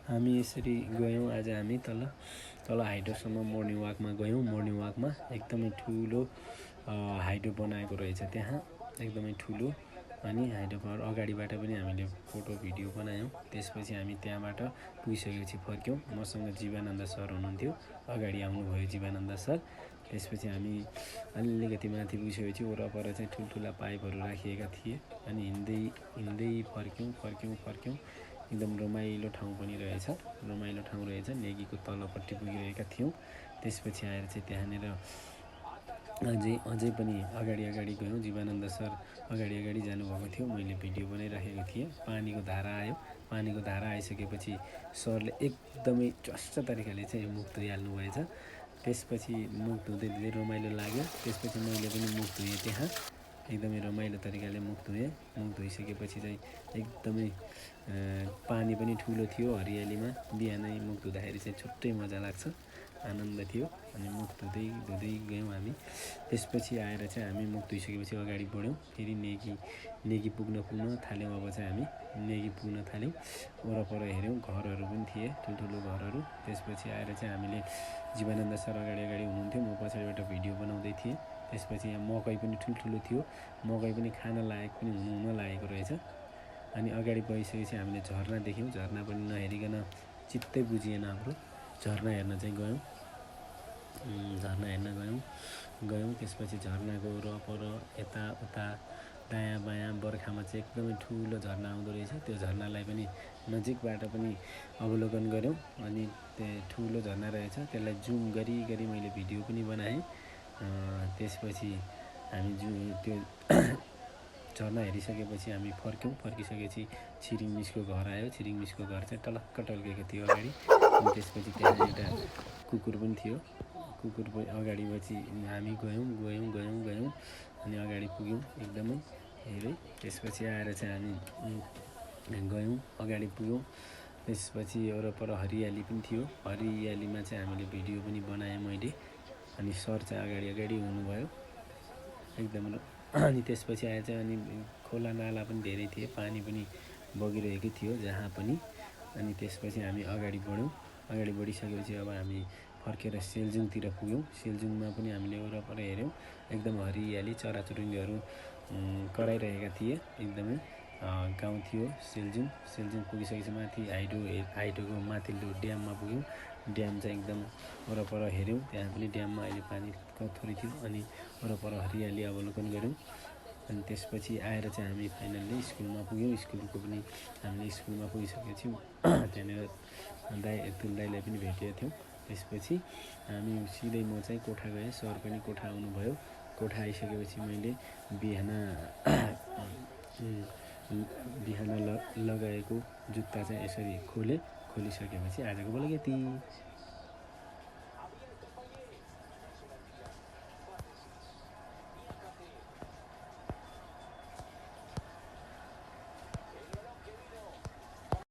हामी यसरी गयौँ। आज हामी तल हाइड्रोसम्म मर्निङ वाकमा गयौँ। मर्निङ वाकमा एकदमै ठुलो हाइड्रो बनाएको रहेछ त्यहाँ, एकदमै ठुलो। अनि हाइड्रो पावर अगाडिबाट पनि हामीले फोटो भिडियो बनायौँ। त्यसपछि हामी त्यहाँबाट पुगिसकेपछि फर्क्यौँ। मसँग जीवानन्द सर हुनुहुन्थ्यो, अगाडि आउनुभयो जीवानन्द सर। त्यसपछि हामी अलिकति माथि पुगिसकेपछि वरपर चाहिँ ठुल्ठुला पाइपहरू राखिएका थिए। अनि हिँड्दै फर्क्यौँ। एकदम रमाइलो ठाउँ पनि रहेछ, नेगीको तलपट्टि पुगिरहेका थियौँ। त्यसपछि आएर चाहिँ त्यहाँनिर अझै पनि अगाडि गयौँ। जीवानन्द सर अगाडि जानुभएको थियो, मैले भिडियो बनाइराखेको थिएँ। पानीको धारा आयो। पानीको धारा आइसकेपछि सरले एकदमै चस्स तरिकाले चाहिँ मुख धोइहाल्नु भएछ। त्यसपछि मुख धुँदै रमाइलो लाग्यो। त्यसपछि मैले पनि मुख धोएँ त्यहाँ, एकदमै रमाइलो तरिकाले मुख धोएँ। मुख धोइसकेपछि चाहिँ एकदमै पानी पनि ठुलो थियो हरियालीमा। बिहानै मुख धुँदाखेरि चाहिँ छुट्टै मजा लाग्छ, आनन्द थियो। अनि मुख धुँदै गयौँ हामी। त्यसपछि आएर चाहिँ हामी मुख धोइसकेपछि अगाडि बढ्यौँ। फेरि नेगी पुग्न थाल्यौँ। अब चाहिँ हामी नेगी पुग्न थाल्यौँ। वरपर हेऱ्यौँ, घरहरू पनि थिए, ठुल्ठुलो घरहरू। त्यसपछि आएर चाहिँ हामीले जीवानन्द सर अगाडि हुनुहुन्थ्यो, म पछाडिबाट भिडियो बनाउँदै थिएँ। त्यसपछि यहाँ मकै पनि ठुल्ठुलो थियो, मकै पनि खान लायक पनि हुन लागेको रहेछ। अनि अगाडि गइसकेपछि हामीले झरना देख्यौँ। झरना पनि नहेरिकन चित्तै बुझिएन हाम्रो। झरना हेर्न चाहिँ गयौँ। त्यसपछि झरनाको वरपर यताउता दायाँ बायाँ बर्खामा चाहिँ एकदमै ठुलो झरना आउँदो रहेछ। त्यो झरनालाई पनि नजिकबाट पनि अवलोकन गऱ्यौँ। अनि त्यहाँ ठुलो झरना रहेछ, त्यसलाई जुम गरी मैले भिडियो पनि बनाएँ। त्यसपछि हामी त्यो झरना हेरिसकेपछि हामी फर्किसकेपछि छिरिङ मिसको घर आयो। छिरिङ मिसको घर चाहिँ टलक्क टल्केको थियो अगाडि। अनि त्यसपछि त्यहाँ एउटा कुकुर पनि थियो। कुकुर अगाडि पछि हामी गयौँ अनि अगाडि पुग्यौँ एकदमै हेरै। त्यसपछि आएर चाहिँ हामी गयौँ, अगाडि पुग्यौँ। त्यसपछि वरपर हरियाली पनि थियो। हरियालीमा चाहिँ हामीले भिडियो पनि बनाएँ मैले। अनि सर चाहिँ अगाडि हुनुभयो एकदम। अनि त्यसपछि आएर चाहिँ अनि खोला नाला पनि धेरै थिए, पानी पनि बगिरहेकै थियो जहाँ पनि। अनि त्यसपछि हामी अगाडि बढिसकेपछि अब हामी फर्केर सेलजुङतिर पुग्यौँ। सेलजुङमा पनि हामीले वरपर हेऱ्यौँ, एकदम हरियाली, चराचुरुङ्गीहरू कराइरहेका थिए। एकदमै गाउँ थियो सेलजुङ पुगिसकेपछि माथि हाइड्रोको माथिल्लो ड्याममा पुग्यौँ। ड्याम चाहिँ एकदम वरपर हेऱ्यौँ, त्यहाँ पनि ड्याममा अहिले पानी थोरै थियो। अनि वरपर हरियाली अवलोकन गऱ्यौँ। अनि त्यसपछि आएर चाहिँ हामी फाइनल्ली स्कुलमा पुग्यौँ। हामीले स्कुलमा पुगिसकेपछि त्यहाँनिर दाइलाई पनि भेटेका थियौँ। त्यसपछि हामी सिधै म चाहिँ कोठा गएँ, सर पनि कोठा आउनुभयो। कोठा आइसकेपछि मैले बिहान लगाएको जुत्ता चाहिँ यसरी खोलिसकेपछि आजको बोल यति।